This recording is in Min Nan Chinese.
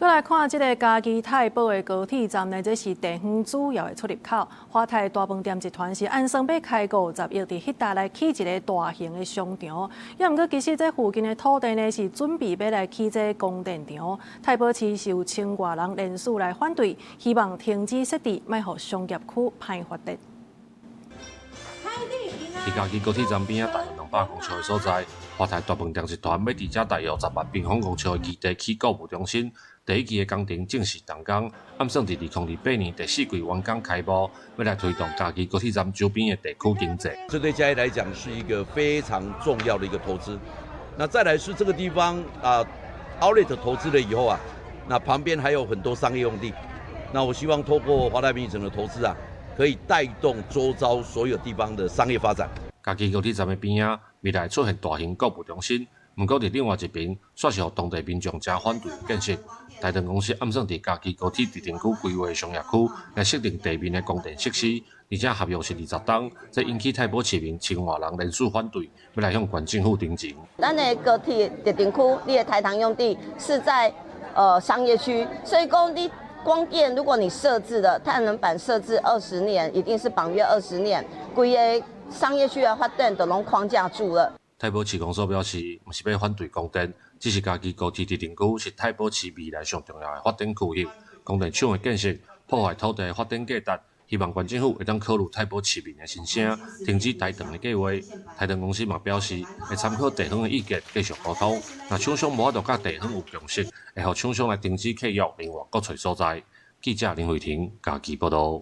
閣來看這个嘉義太保的高鐵站呢，這是地方主要的出入口。華泰大飯店集團是按算欲開50億佇彼搭來起一个大型的商場，抑毋過其實這附近的土地呢是準備欲來起這個光電場。太保市是有千外人聯署來反對，希望停止設置，莫予商業區歹發展。佇嘉義高鐵站邊仔大約200公尺的所在，華泰大飯店集團欲佇遮大約10萬平方公尺的基地起購物中心，第一期的工程正式動工，暗算佇2028年第四季完工開幕，欲來推動嘉義高鐵站周邊的地區經濟。這對嘉義來講是一個非常重要的一個投資。那再來是這個地方啊，Outlet 投資了以後啊，那旁邊還有很多商業用地。那我希望透過華泰名城的投資啊，可以帶動周遭所有地方的商業發展。嘉義高鐵站的邊仔，未來出現大型購物中心，毋過佇另外一邊，煞是予當地民眾誠反對的建設。台糖公司暗算佇嘉義高鐵特定區規劃商業區來設定地面的光電設施，而且合約是20冬，這引起太保市民千外人聯署反對，欲來向縣政府陳情。咱的高鐵特定區，你的台糖用地是在商業區，所以講你光電，如果你設置的太陽能板設置二十年，一定是綁約二十年，規个商業區的發展都攏框架住了。太保市公所表示，毋是欲反對光電，只是嘉義高鐵特定區是太保市未來上重要的發展區域，光電廠的建設破壞土地的發展價值，希望縣政府會當考慮太保市民的心聲，停止台糖的計劃。台糖公司嘛表示，會參考地方的意見，繼續溝通。若廠商無法度佮地方有共識，會予廠商來停止契約，另外閣揣所在。記者林慧婷嘉義報導。